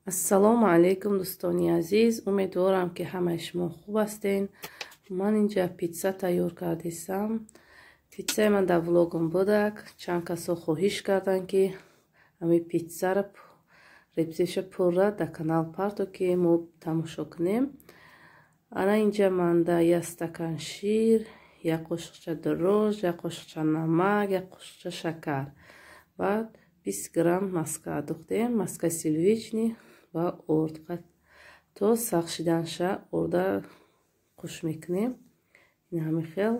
Ассалому алайкум дӯстони азиз, умедворам ки ҳамаи шумо хуб ҳастен. Ман инҷа питса тайёр кардисам. Питсаи ман дар влогам будак. Чанд касо хоҳиш карданд ки ҳамин питсаро рецептша пурра дар канал парто ки мо тамошо кунем. Ана инҷа ман да як стакан шир, як қошиқча дрожж, як қошиқча намак, як қошиқча шакар ва 20 грамм маска адухтем, маска сливочный ва орд. То сахт шиданша орда қуш мекунем. Ин ҳамин хел.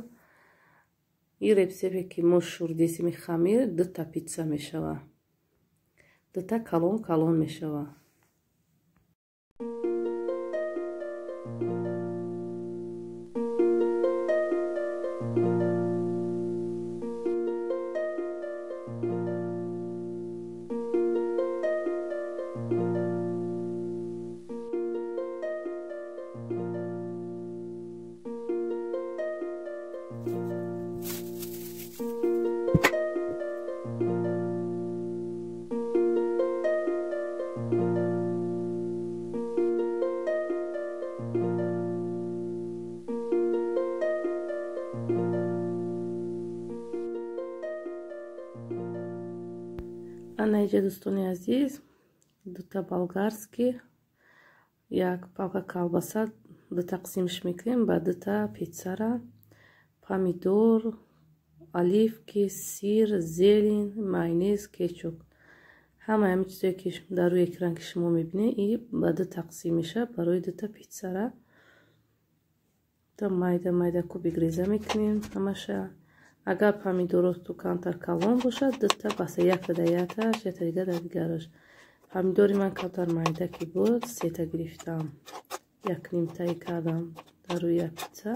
Ин рецепте ки мо шурдесими хамир дута питса мешава. Дута калон калон мешава. Ана инҷа дӯстони азиз, дута болгарский, як палка колбаса ду тақсимш мекунем ба дута питсара, помидор, оливки, сир, зелень, майонез, кетчуп. Ҳама ҳамин чизое ки дар рӯи экран ки шумо мебинед, и ба ду тақсим мешавад барои дута питсара. То майда майда кубик реза мекунем ҳамаша. Агар помидороту камтар калон бошад, дута баса, якта дар якташ, якта дига дар дигараш. Помидори ман камтар майда ки буд, сета гирифтам. Як нимтаи кардам дар рӯи як питса.